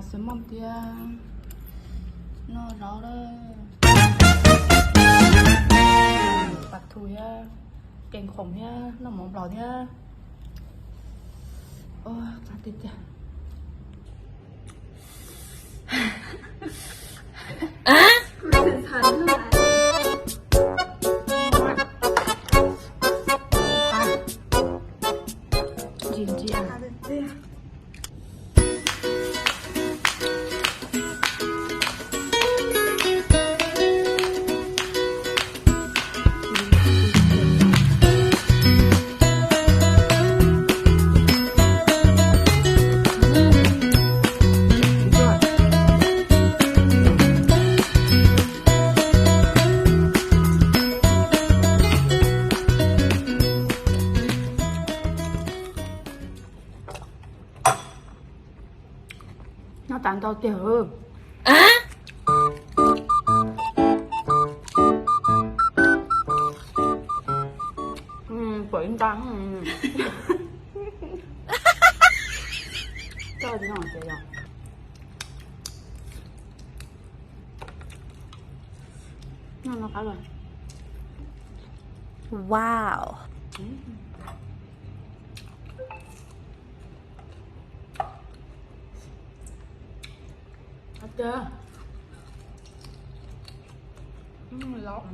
Xav maj thiab, noj zaub lawm. Pas thu thiab, kees khoom thiab, noj mov nplaum thiab. Ua qab tiag tiag. Ntsis ntsis. Noj tas ntau tiag. Pom ib nta. Coj no ces yog noj no qab lawm. Wow. Qab tiag. Lov.